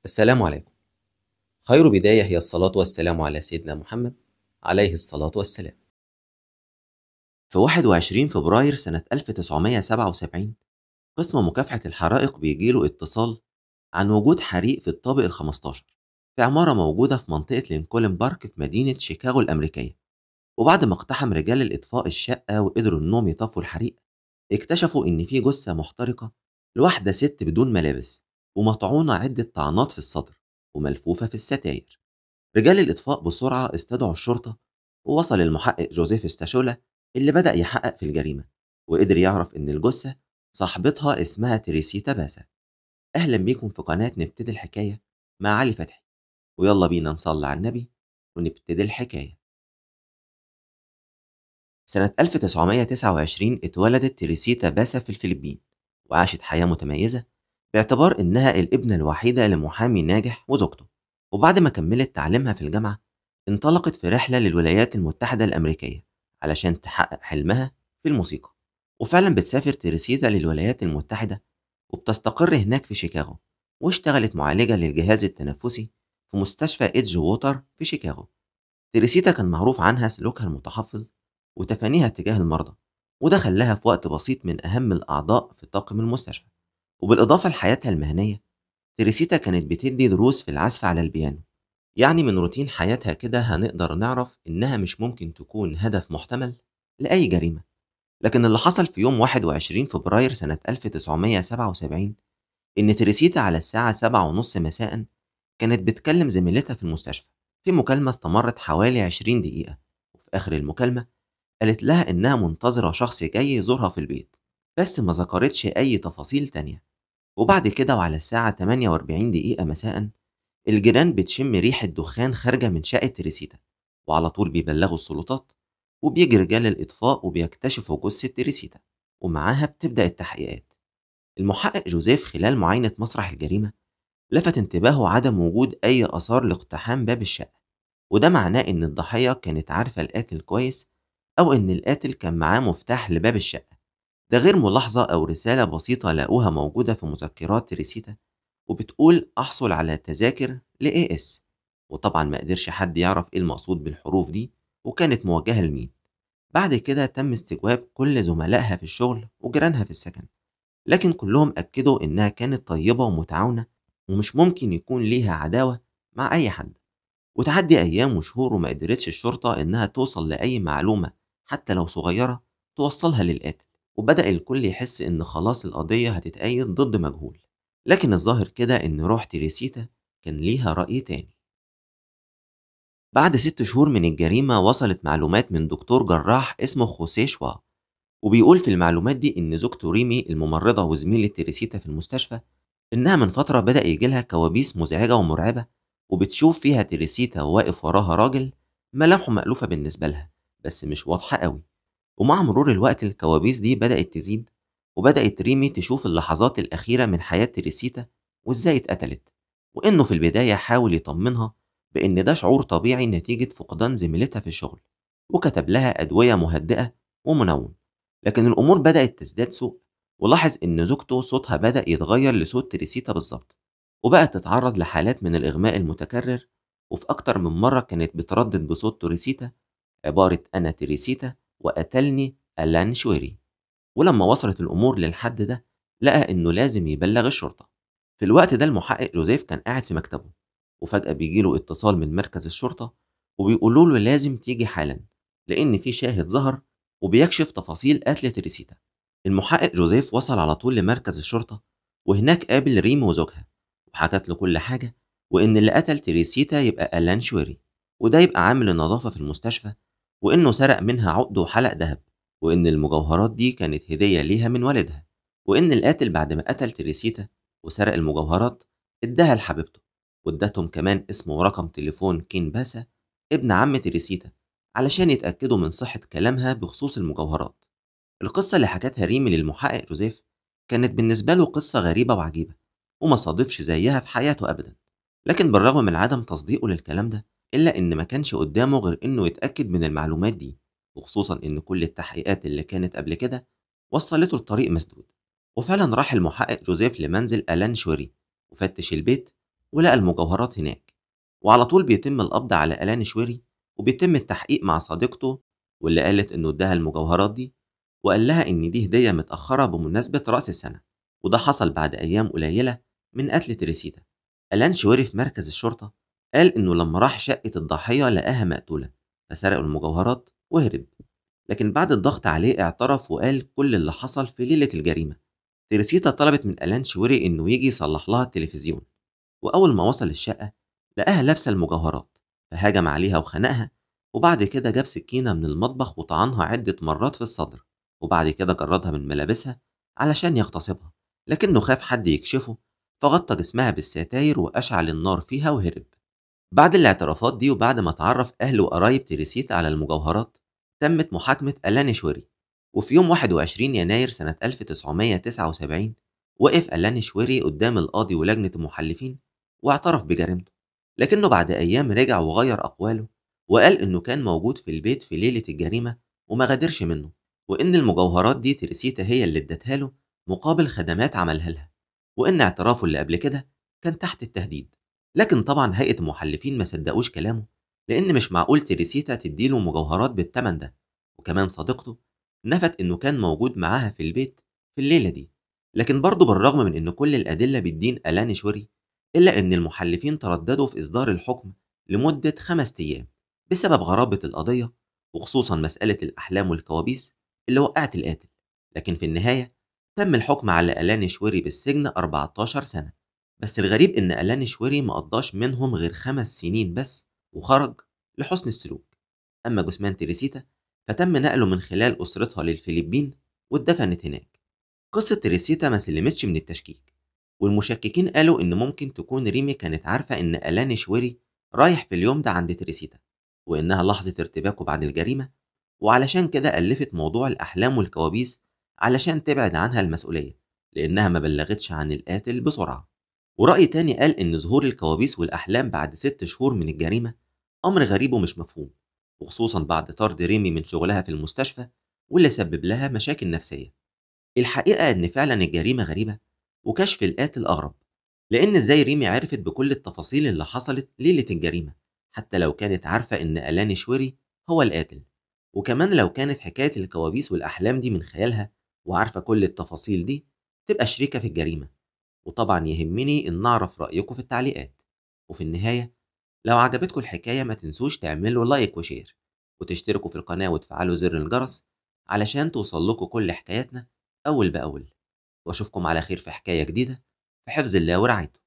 السلام عليكم. خير بداية هي الصلاة والسلام على سيدنا محمد عليه الصلاة والسلام. في 21 فبراير سنة 1977 قسم مكافحة الحرائق بيجيله اتصال عن وجود حريق في الطابق ال15 في عمارة موجودة في منطقة لينكولن بارك في مدينة شيكاغو الأمريكية. وبعد ما اقتحم رجال الإطفاء الشقة وقدروا إنهم يطفوا الحريق، اكتشفوا إن في جثة محترقة لواحدة ست بدون ملابس ومطعونة عدة طعنات في الصدر وملفوفة في الستاير. رجال الإطفاء بسرعة استدعوا الشرطة، ووصل المحقق جوزيف ستاشولا اللي بدأ يحقق في الجريمة، وقدر يعرف إن الجثة صاحبتها اسمها تريسيتا باسا. أهلا بيكم في قناة نبتدي الحكاية مع علي فتحي، ويلا بينا نصلي على النبي ونبتدي الحكاية. سنة 1929 اتولدت تريسيتا باسا في الفلبين، وعاشت حياة متميزة باعتبار إنها الابنة الوحيدة لمحامي ناجح وزوجته. وبعد ما كملت تعليمها في الجامعة انطلقت في رحلة للولايات المتحدة الأمريكية علشان تحقق حلمها في الموسيقى. وفعلا بتسافر تريسيتا للولايات المتحدة وبتستقر هناك في شيكاغو، واشتغلت معالجة للجهاز التنفسي في مستشفى إيدج ووتر في شيكاغو. تريسيتا كان معروف عنها سلوكها المتحفظ وتفانيها تجاه المرضى، وده خلاها في وقت بسيط من أهم الأعضاء في طاقم المستشفى. وبالإضافة لحياتها المهنية، تريسيتا كانت بتدي دروس في العزف على البيانو. يعني من روتين حياتها كده هنقدر نعرف إنها مش ممكن تكون هدف محتمل لأي جريمة. لكن اللي حصل في يوم 21 فبراير سنة 1977 إن تريسيتا على الساعة 7:30 مساء كانت بتكلم زميلتها في المستشفى في مكالمة استمرت حوالي 20 دقيقة. وفي آخر المكالمة قالت لها إنها منتظرة شخص جاي يزورها في البيت، بس ما ذكرتش أي تفاصيل تانية. وبعد كده وعلى الساعة 48 دقيقة مساء الجيران بتشم ريحة دخان خارجة من شقة تريسيتا، وعلى طول بيبلغوا السلطات، وبيجي رجال الإطفاء وبيكتشفوا جثة تريسيتا، ومعاها بتبدأ التحقيقات. المحقق جوزيف خلال معاينة مسرح الجريمة لفت انتباهه عدم وجود أي آثار لاقتحام باب الشقة، وده معناه إن الضحية كانت عارفة القاتل كويس، أو إن القاتل كان معاه مفتاح لباب الشقة. ده غير ملاحظة أو رسالة بسيطة لاقوها موجودة في مذكرات تريسيتا وبتقول أحصل على تذاكر ل AS، وطبعا ما قدرش حد يعرف إيه المقصود بالحروف دي وكانت موجهة لمين. بعد كده تم استجواب كل زملائها في الشغل وجيرانها في السكن، لكن كلهم أكدوا إنها كانت طيبة ومتعاونة ومش ممكن يكون ليها عداوة مع أي حد. وتعدي أيام وشهور وما قدرتش الشرطة إنها توصل لأي معلومة حتى لو صغيرة توصلها للقاتل، وبدأ الكل يحس إن خلاص القضية هتتأيد ضد مجهول. لكن الظاهر كده إن روح تريسيتا كان ليها رأي تاني. بعد 6 شهور من الجريمة وصلت معلومات من دكتور جراح اسمه خوسيه شوا، وبيقول في المعلومات دي إن زوجته ريمي الممرضة وزميلة تريسيتا في المستشفى إنها من فترة بدأ يجيلها كوابيس مزعجة ومرعبة، وبتشوف فيها تريسيتا واقف وراها راجل ملامحه مألوفة بالنسبة لها بس مش واضحة قوي. ومع مرور الوقت الكوابيس دي بدأت تزيد، وبدأت ريمي تشوف اللحظات الأخيرة من حياة تريسيتا وإزاي اتقتلت، وإنه في البداية حاول يطمنها بإن ده شعور طبيعي نتيجة فقدان زميلتها في الشغل، وكتب لها أدوية مهدئة ومنوم. لكن الأمور بدأت تزداد سوء، ولاحظ إن زوجته صوتها بدأ يتغير لصوت تريسيتا بالظبط، وبقت تتعرض لحالات من الإغماء المتكرر، وفي أكتر من مرة كانت بتردد بصوت تريسيتا عبارة أنا تريسيتا وقتلني ألان شويري. ولما وصلت الأمور للحد ده لقى إنه لازم يبلغ الشرطة. في الوقت ده المحقق جوزيف كان قاعد في مكتبه، وفجأة بيجيله اتصال من مركز الشرطة وبيقولوا له لازم تيجي حالا لأن في شاهد ظهر وبيكشف تفاصيل قتل تريسيتا. المحقق جوزيف وصل على طول لمركز الشرطة، وهناك قابل ريم وزوجها وحكت له كل حاجة، وإن اللي قتل تريسيتا يبقى ألان شويري، وده يبقى عامل النظافة في المستشفى، وإنه سرق منها عقد وحلق ذهب، وإن المجوهرات دي كانت هدية ليها من والدها، وإن القاتل بعد ما قتل تريسيتا وسرق المجوهرات اداها لحبيبته، وادتهم كمان اسم ورقم تليفون كين باسا ابن عم تريسيتا علشان يتأكدوا من صحة كلامها بخصوص المجوهرات. القصة اللي حكتها ريمي للمحقق جوزيف كانت بالنسبة له قصة غريبة وعجيبة وما صادفش زيها في حياته أبدا، لكن بالرغم من عدم تصديقه للكلام ده إلا إن ما كانش قدامه غير إنه يتأكد من المعلومات دي، وخصوصا إن كل التحقيقات اللي كانت قبل كده وصلته لطريق مسدود. وفعلا راح المحقق جوزيف لمنزل ألان شويري وفتش البيت ولقى المجوهرات هناك. وعلى طول بيتم القبض على ألان شويري، وبيتم التحقيق مع صديقته واللي قالت إنه اداها المجوهرات دي وقال لها إن دي هدية متأخرة بمناسبة رأس السنة، وده حصل بعد أيام قليلة من قتل تريسيتا. ألان شويري في مركز الشرطة قال إنه لما راح شقة الضحية لقاها مقتولة، فسرقوا المجوهرات وهرب. لكن بعد الضغط عليه اعترف وقال كل اللي حصل في ليلة الجريمة. تريسيتا طلبت من ألان شويري إنه يجي يصلح لها التلفزيون، وأول ما وصل الشقة لقاها لابسة المجوهرات، فهاجم عليها وخنقها، وبعد كده جاب سكينة من المطبخ وطعنها عدة مرات في الصدر، وبعد كده جردها من ملابسها علشان يغتصبها، لكنه خاف حد يكشفه فغطى جسمها بالستاير وأشعل النار فيها وهرب. بعد الاعترافات دي وبعد ما تعرف أهل وقرايب تريسيتا على المجوهرات، تمت محاكمة ألان شويري. وفي يوم 21 يناير سنة 1979 وقف ألان شويري قدام القاضي ولجنة المحلفين واعترف بجريمته، لكنه بعد أيام رجع وغير أقواله وقال إنه كان موجود في البيت في ليلة الجريمة وما غادرش منه، وإن المجوهرات دي تريسيتا هي اللي ادتها له مقابل خدمات عملها لها، وإن اعترافه اللي قبل كده كان تحت التهديد. لكن طبعا هيئة المحلفين ما صدقوش كلامه، لأن مش معقول تريسيتا تديله مجوهرات بالثمن ده، وكمان صديقته نفت إنه كان موجود معاها في البيت في الليلة دي. لكن برضه بالرغم من إن كل الأدلة بتدين ألان شويري، إلا إن المحلفين ترددوا في إصدار الحكم لمدة 5 أيام بسبب غرابة القضية، وخصوصا مسألة الأحلام والكوابيس اللي وقعت القاتل. لكن في النهاية تم الحكم على ألان شويري بالسجن 14 سنة. بس الغريب إن ألان شويري ما قضاش منهم غير 5 سنين بس وخرج لحسن السلوك. أما جثمان تريسيتا فتم نقله من خلال أسرتها للفلبين واتدفنت هناك. قصة تريسيتا ما سلمتش من التشكيك، والمشككين قالوا إن ممكن تكون ريمي كانت عارفة إن ألان شويري رايح في اليوم ده عند تريسيتا، وإنها لحظة ارتباكه بعد الجريمة، وعلشان كده ألفت موضوع الأحلام والكوابيس علشان تبعد عنها المسؤولية، لأنها ما بلغتش عن القاتل بسرعة. ورأي تاني قال إن ظهور الكوابيس والأحلام بعد 6 شهور من الجريمة أمر غريب ومش مفهوم، وخصوصا بعد طرد ريمي من شغلها في المستشفى واللي سبب لها مشاكل نفسية. الحقيقة إن فعلا الجريمة غريبة وكشف القاتل أغرب، لأن إزاي ريمي عرفت بكل التفاصيل اللي حصلت ليلة الجريمة حتى لو كانت عارفة إن ألان شويري هو القاتل، وكمان لو كانت حكاية الكوابيس والأحلام دي من خيالها وعارفة كل التفاصيل دي تبقى شريكة في الجريمة. وطبعا يهمني إن أعرف رأيكم في التعليقات. وفي النهاية لو عجبتكم الحكاية ما تنسوش تعملوا like و share وتشتركوا في القناة وتفعلوا زر الجرس علشان توصل لكم كل حكاياتنا أول بأول. وأشوفكم على خير في حكاية جديدة، في حفظ الله ورعايته.